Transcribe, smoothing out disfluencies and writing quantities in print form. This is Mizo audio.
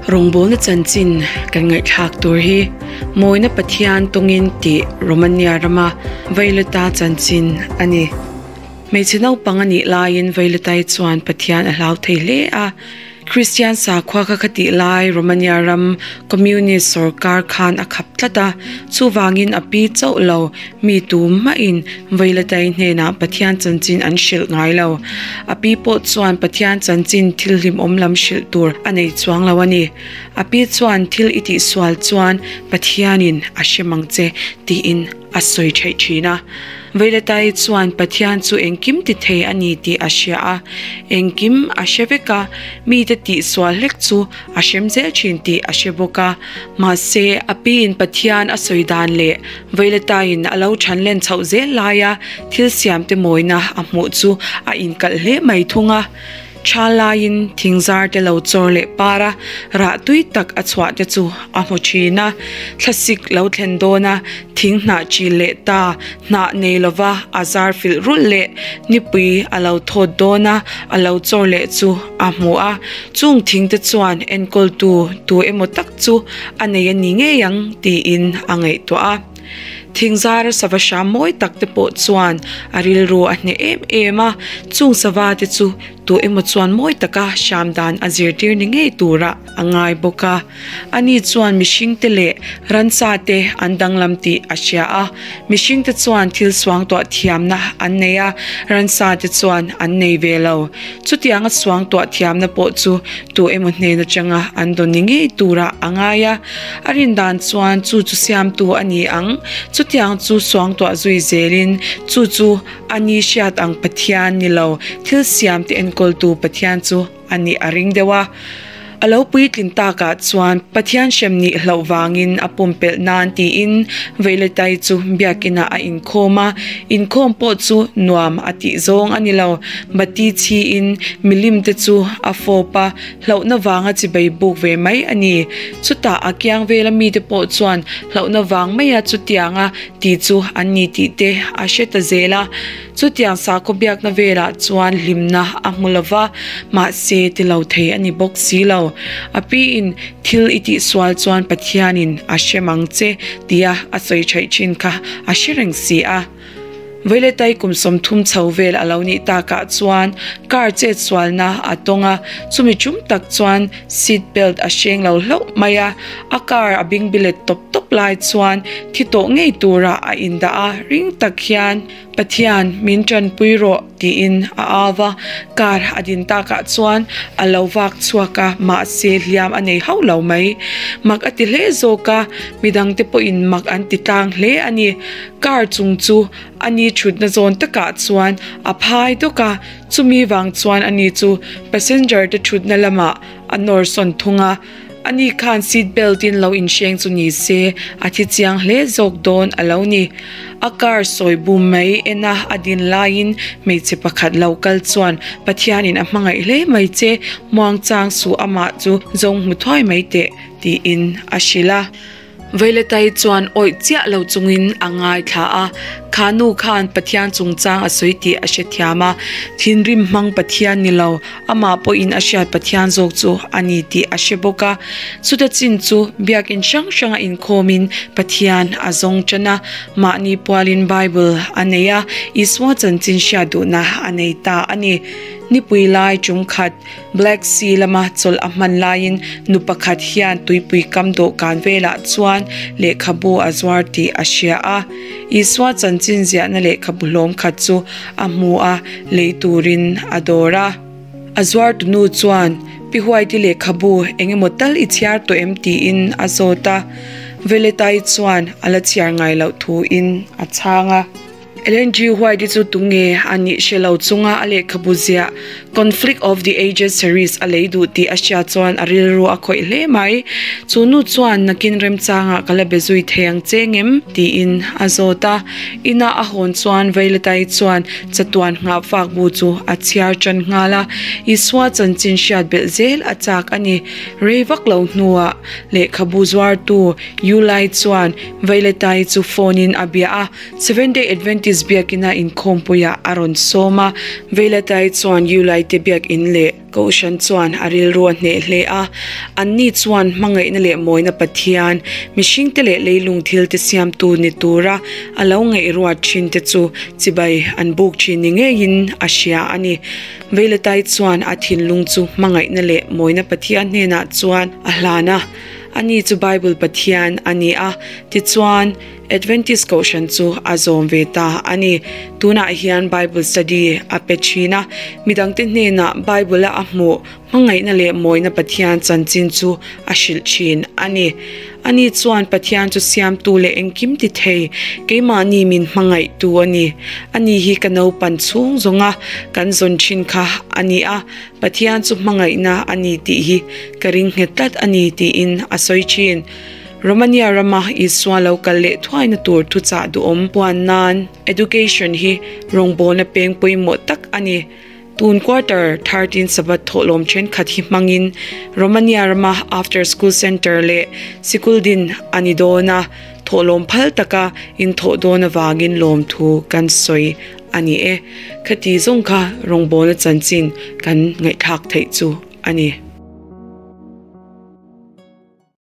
Rawngbawlna chanchin kan ngaihthlak tur hi Mawina Pathian tawngin tih Romania rama Vailata chanchin a ni. Hmeichhe naupang a nih laiin Vailatai chuan Pathian a hlau thei hle a. Kristian sakhua kha khatih lai Romania ram Communist sorkar khan a khap tlat a, chuvangin a pi chauh lo mi tu mahin Vailatai hnenah Pathian chanchin an hrilh ngai lo. A pi pawh chuan Pathian chanchin thil hlimawm lam hrilh tur a nei chuang lo a ni. A pi chuan thil i tihsual chuan Pathianin a hre mang che tiin a sawi theih thin a. Vailatai chuan Pathian chu engkim ti thei a ni tih a hria a, engkim a hre vek a, mite tihsual hlek chu a hrem zel thin tih a hre bawk a. Mahse, a piin Pathian a sawi dan leh Vailataiin a lo than len chhoh zel laia thil siamte mawina a hmuh chu a inkalh hle mai thung a. Tha laiin thingzar te lo chawr leh par a, rah tui tak a chhuah te chu a hmu thin a. Thlasik lo thlen dawn a, thing hnah chil leh ta, hnah nei lova a zar filh rulh leh nipui a lo thawt dawn a, a lo chawr leh chu a hmu a. Chung thing te chuan enkawltu tu emaw tak chu a nei a ni ngei ang tiin a ngaihtuah a. Thingzara sava hram mawi tak te pawh chuan a rilru a hneh em em a, chung sava te chu tu emaw chuan mawi taka hram dan a zirtir ni ngei tura a ngai bawk a. Ani chuan mihring te leh ransa te an danglam tih a hria a, mihring te chuan thil suangtuah thiamna an nei a, ransa te chuan an nei ve lo. Chutianga suangtuah thiamna pawh chu tu emaw hnen atanga an dawn ni ngei turah a ngai a, a rin dan chuan chu chu siamtu a ni ang. Chutiang chu suangtuah zui zelin chu chu a ni hriat ang Pathian ni lo, thil siamte enkawltu Pathian chu a nih a ring deuh a. A lo puitlin takah chuan Pathian hrem nih hlauh vangin a pumpelh nan tiin Veiletai chu biakinah a inkhawm a, inkhawm pawh chu nuam a tih zawng a ni lo. Bati chhiin milim te chu a fawp a, hlauhna vanga chibei buk ve mai a ni. Chutah a kiang vela mite pawh chuan hlauhna vang maia chutianga ti chu an ni tih te a hre ta zel a. Chutiang sakhaw biakna velah chuan hlimna a hmu lo va, mahse ti lo thei a ni bawk si lo. A piin thil i tihsual chuan Pathianin a hrem ang che tia a sawi theih thin kha a hre reng si a. Vawilehtai kum 30 chho vel a lo nih takah chuan car chetsualna a tawng a, chumi tum tak chuan seat belt a hreng lo hlauh mai a, a car a bingbilet tawp tawp lai chuan thi tawh ngei turah a indah a, ring tak hian Pathian min tanpui rawh tiin a au va, car a din takah chuan a lo vak chhuak a, mahse hliam a nei hauh lo mai. Mak a ti hle zawk a, midangte pawhin mak an ti tlang hle a ni. Car chung chu a ni thutna zawn takah chuan a phai dawk a, chumi vang chuan a ni chu passenger te thutna lamah a nawr sawn thung a. Ani khan seat belt in lo inhreng chu ni se a thi chiang hle zawk dawn a lo ni. A car sawi bum mai en a a din laiin hmeichhe pakhat lo kal chuan Pathianin a hmangaih hle mai che, muangchang suh amah chu zawng hmu thuai mai teh tiin a hrilh a. Vailetai chuan awih chiah lo chungin a ngaithla a, kha nu khan Pathian chungchang a sawi tih a hrethiam a, thinrim hmang Pathian ni lo, amah pawhin a hriat Pathian zawk chu a ni tih a hre bawk a. Chuta chin chu biakin hrang hranga inkhawmin Pathian a zawng tan a, mahni pualin Bible a nei a, Isua chanchin hriat duhna a nei ta a ni. Nipui lai tum khat. Black Sea lama chawlh a hman laiin nu pakhat hian tuipui kam dawhkan velah chuan lehkhabu a zuar tih a hria a. Isua chanchin ziahna lehkhabu hlawm khat chu a hmu a, lei turin a dawr a. A zuartu nu chuan, Pi Huaiti lehkhabu eng emaw tal i chhiar tawh em? tiin a zawt a. Veletai chuan a la chhiar ngai loh thuin a chhang a. Ellen G. White-i chu tunge a nih hre lo chunga a lehkhabu ziah Conflict of the Ages series a lei duh tih a hriat chuan a rilru a khawih hle mai. Chu nu chuan nakin remchangah ka la be zui thei ang che ngem? tiin a zawt a. Ina a hawn chuan Vailatai chuan chatuan nghah fak bu chu a chhiar tan nghal a, Isua chanchin hriat belh zel a chak a ni. Rei vak lo hnuah lehkhabu zuartu Yulai chuan Vailatai chu phone-in a bia a. Seventh Day Adventist. Adventist biakina inkhawmpuiah a rawn sawm a. Veilatai chuan Yulaite biakin leh Kohhran chuan a rilru a hneh hle a. Anni chuan hmangaihna leh mawina Pathian, mihringte leh leilung thilte siamtu ni tura a lo ngaihruat thinte chu chibai an buk thin ni ngeiin a hria a ni. Veilatai chuan a thinlung chu hmangaihna leh mawina Pathian hnenah chuan a hlan a. Ani chu Bible Pathian a ni a, tichuan Adventist Kohhran chu a zawm ve ta a ni. Tunah hian Bible study a pe thin a, midangte hnenah Bible-a a hmuh hmangaihna leh mawina Pathian chanchin chu a hrilh thin a ni. Ani chuan Pathian chu siamtu leh engkim ti thei, keimahni min hmangaihtu a ni. Ani hi ka naupan chhung zawnga kan zawn thin kha a ni a, Pathian chu hmangaihna a ni tih hi ka ring nghet tlat a ni tiin a sawi thin. Romania rama Isua lo kal leh thuaina tur thuchah duhawm puan nan Education hi rawngbawlna peng pawimawh tak a ni. Tun quarter 13 Sabbath thawhlawm thenkhat hi hmangin Romania rama After School Centre leh sikul din a ni dawn a, thawhlawm phal taka inthawh dawn avangin lawmthu kan sawi a ni e. Khati zawng kha rawngbawlna chanchin kan ngaihthlak theih chu a ni.